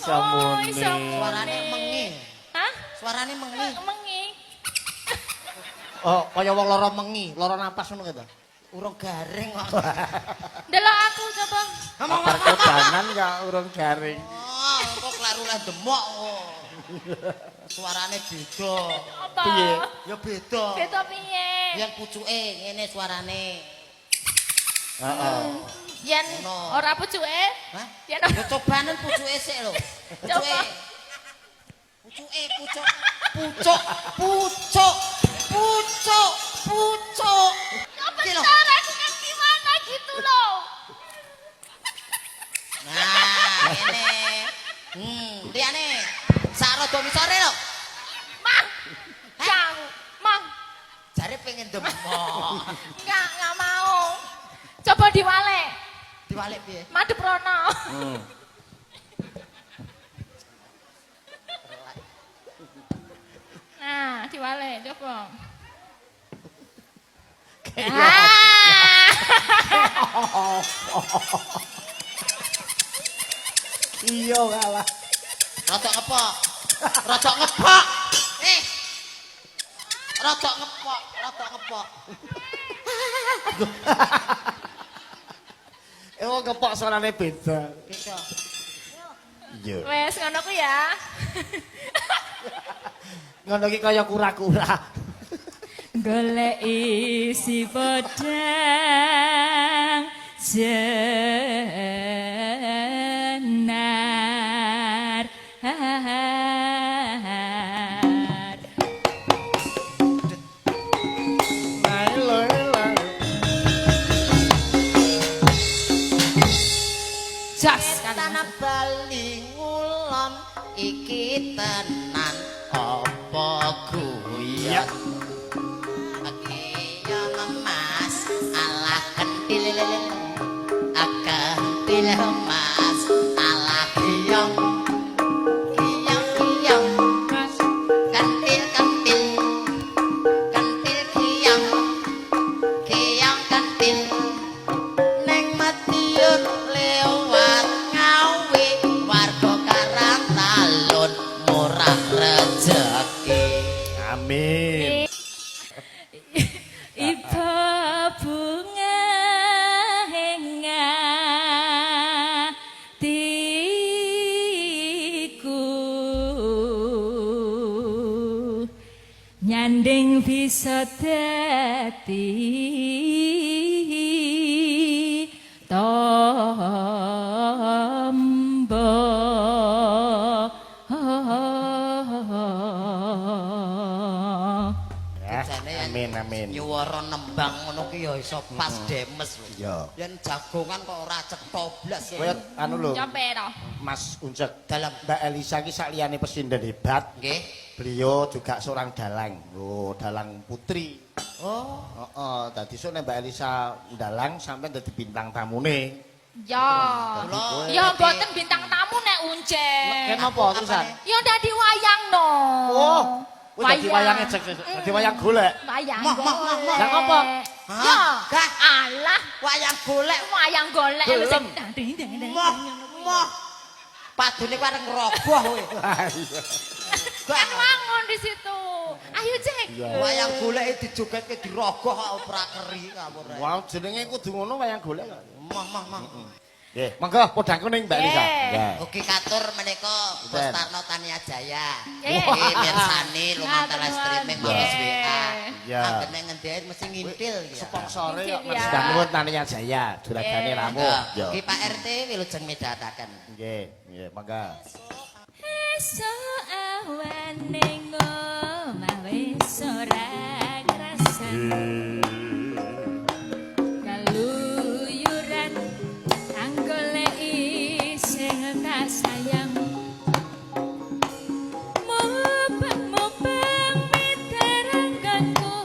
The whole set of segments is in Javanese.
Iso Oh, muni. iso muni. Suarane mengi. Hah? Suarane mengi. Mengi. Oh, kaya wong lara mengi, lara napas ngono ta. Urung garing kok. Delok aku coba. Kabar kodanan kok urung garing. Oh, kok kleru lah demok kok. Suarane beda. Apa? Piye? Ya beda. Beda piye? Yen pucuke ngene suarane. Heeh. Yen Ngono. ora pucuke. Hah? Yen Ya cobanen pucuke sik lho. Pucuke. Coba. Pucuke, pucuk. Pucuk, pucuk, pucuk, pucuk. Iki lho. Bentar, aku kan gimana gitu loh. Nah, ngene. Liyane. Sak rada misore lho. Mah. Enggak aku. Mah. Jare pengen demok. Enggak mau. Coba diwalek. Diwalik piye? Madep rono. Nah, diwalek coba. Ah. Iya kalah. Rada ngepok. Rada ngepok. Eh. Rada ngepok, rada ngepok. Eh wong kepok suarane beda. Beda. Iya. Wes ngono ku ya. Ngono ki kaya kura-kura. Golek isi podang jenar. Jas kali. Tanah Bali ngulon iki tenan apa guyon? Kiyong Mas alah kentil, kentil Mas alah kiyong, kiyong kiyong Mas. Kentil kentil kentil kiyong, kiyong kentil neng Madiun lewat Ngawi warga Karangtalun murah rejeki. Amin. Ibu bunga atiku nyanding bisa dadi tombo. Ya, Jane yen amin amin. Nyuwara nembang ngono ki ya iso pas demes lho. Iya. Yen jagongan kok ora cetha blas. Kowe anu lho, Coba toh. Mas Uncek. Dalam. Mbak Elisa ki sak liyane pesinden hebat, Nggih. beliau juga seorang dalang. Oh, dalang putri. Oh, Heeh, dadi sok nek Mbak Elisa ndalang sampean dadi bintang tamune. Ya. Kula Ya dadi- mboten bintang tamu nek uncek. Kenapa terusan? Ya dadi wayang no. Oh, kowe dadi wayange cek, dadi wayang golek. Wayang Moh, moh, moh, moh. golek. Lah ngopo? Hah? Ya. Gah. Alah, Wayang golek. Wayang golek lho sing Gelem. Moh, moh. Padune kuwi arep ngroboh kowe. Kan wangun di situ. Ayo cek. Iya. Wayang golek dijogetke dirogoh kok ora keri ngawur. ae. Wah, jenenge kudu ngono wayang golek kok. Moh, moh, moh. Nggih, monggo podang kuning Mbak Elisa. Nggih. Nggih. Ugi katur menika Bos Pinten? Tarno Tania Jaya. Nggih. Nggih mirsani lumantar live streaming Nggih. maros WA. Iya. Anggene ngendi ae mesti ngintil ya. Sponsore kok Iya. Mas Nuwun Tania Jaya, juragane Nggih. rawuh. Ya. Nggih Pak RT wilujeng midhataken. Nggih, nggih, monggo. Esuk awan ning omah wis ora krasan. Kaluyuran anggoleki sing tak sayang. Mubeng-mubeng miterangkanku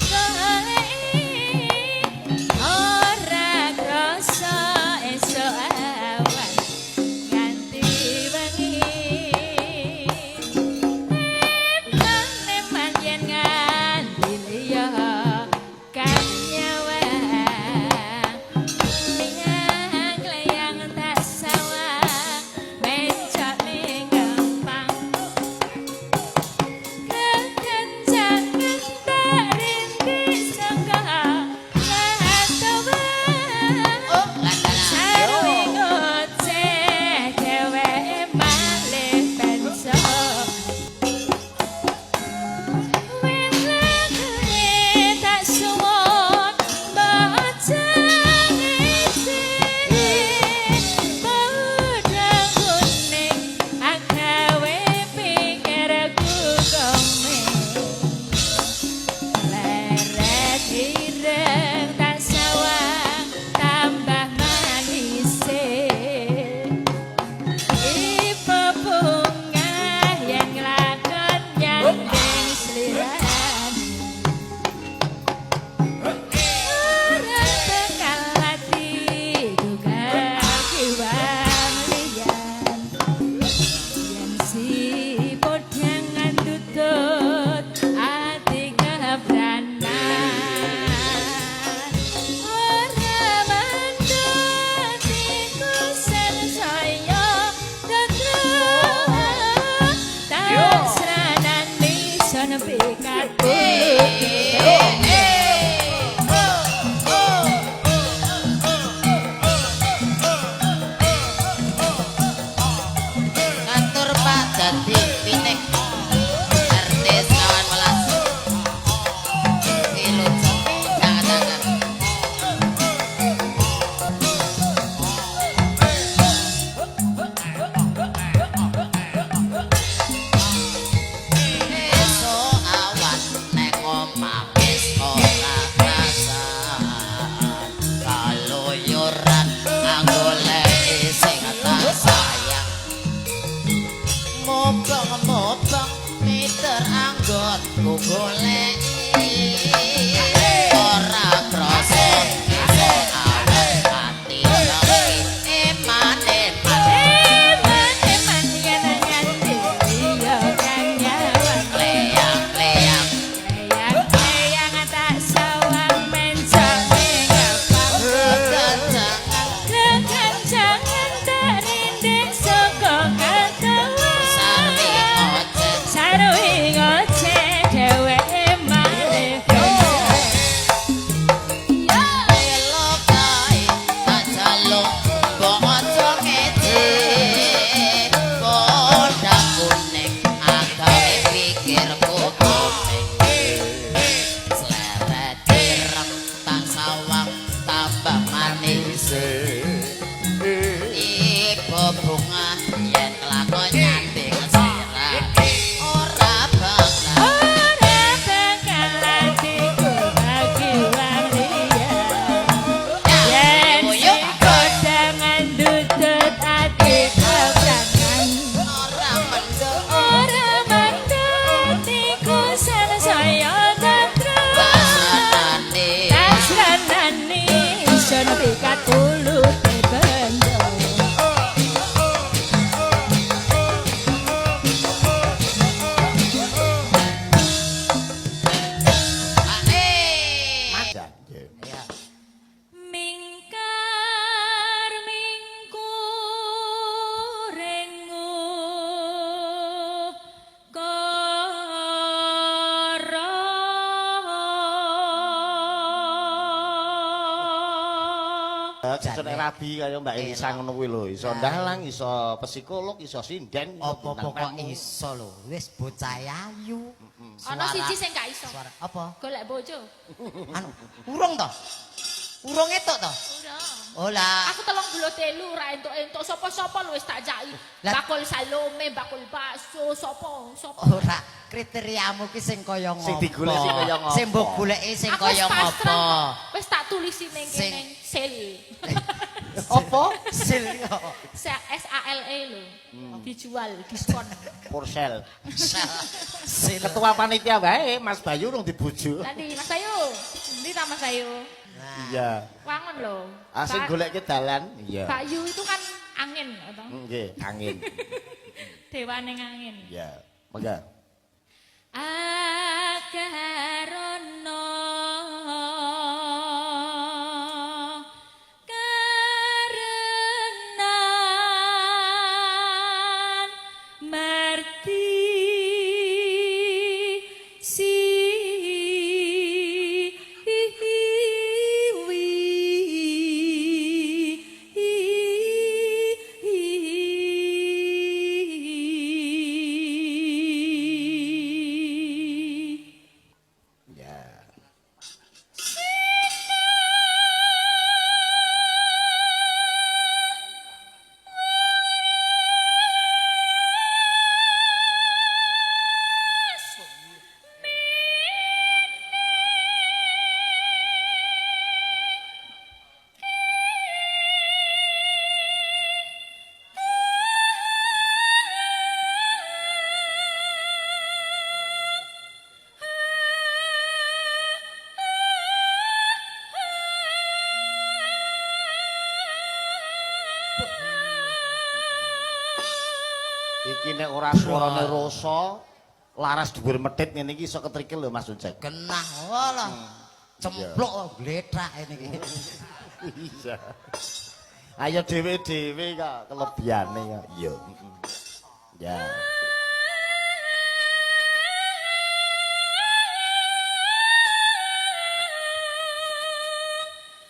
goleki ora krasa esuk awan nganti Goleki ora krasa iso awet ati sepi eman-eman. Eman-eman yen nganti iya kang nyawang. Kleyang-kleyang. Kleyang-kleyang tak sawang mencok ning ngapang. Kekencangan. Kekencangan tak rinding saka katawa. Sarwi ngoceh. Sarwi ngoceh dheweke malih. Lelo kae tak jaluk mbok aja ngece. Kodak kuning agawe pikirku kuning. Sleret ireng tak sawang tambah manis. Ibu bunga yen kelakon nyanding sirah. Ora bakal Ora bakal atiku bagi wong liya. Yen Uyuk. si kodangan ndutut ati keprangan. Ora mendung. Ora mandut iku sansaya tentrem. Pasranane. Tasranane sun pikat pulute bendo. Ae. Ya, nggih. Ya. Mingkar mingkurengu kara. Iso nek rabi kaya Mbak Elisa ngono kuwi lho, iso ndalang, iso psikolog, iso sinden, iso Apa bintang pokok tamu. iso lho, wis bocah ayu. Ana siji sing gak iso. Suara apa? Golek bojo. Anu, urung to? Urung etuk to? Ora. Oh lah, Aku 33 ora entuk-entuk sapa-sapa lho wis tak jaki. Lah- Bakul salome, bakul bakso, sapa, sapa. ora kriteriamu ki sing kaya ngopo? Sing digoleki sing kaya ngopo? Sing mbok goleki sing Aku wis kaya ngopo? pasrah. Wis tak tulisi ning Sing- kene sel. Apa? Sil. S A L E lho. Dijual diskon. Porsel. Sil. Ketua panitia wae Mas Bayu rung dibujuk. Nanti Mas Ayu, ndi ta Mas Ayu? Iya. Wangun lho. Asing golekke dalan. Iya. Pak Yu itu kan angin atau Nggih, angin. dewane angin. Iya. Monggo. Akarono karenan marti si wi Ya. Iki nek ora suarane rasa laras dhuwur medhit ngene iki iso ketrikil lho Mas Ujek. Genah walah. Cempluk glethak ini iki. Iya. Ayo dhewe-dhewe kok kelebihane kok. Iya. Ya.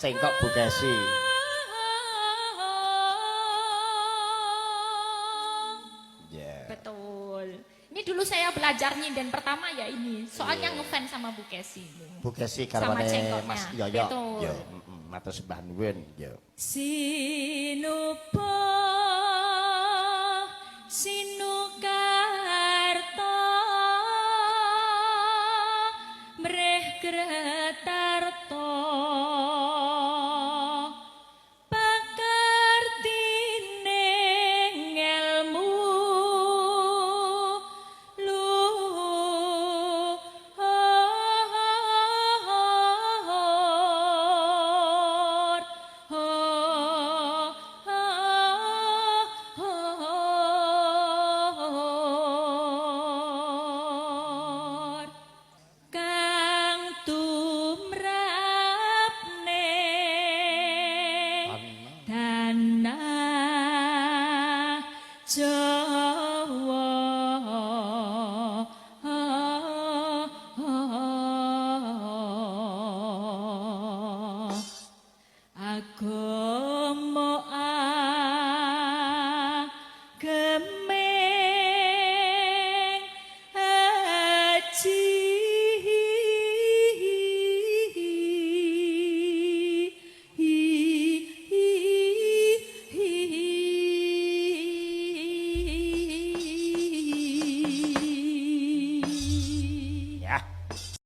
Cengkok Bu Kesi. Ya. Betul. Ini dulu saya belajar nyinden pertama ya ini. Soalnya ngefans sama Bu Kesi. Bu Kesi Sama garwane cengkoknya. Mas Yoyo. Betul. Yo, heeh, matur sembah nuwun. Yo. Sinupa sinukarta mreh kretarta.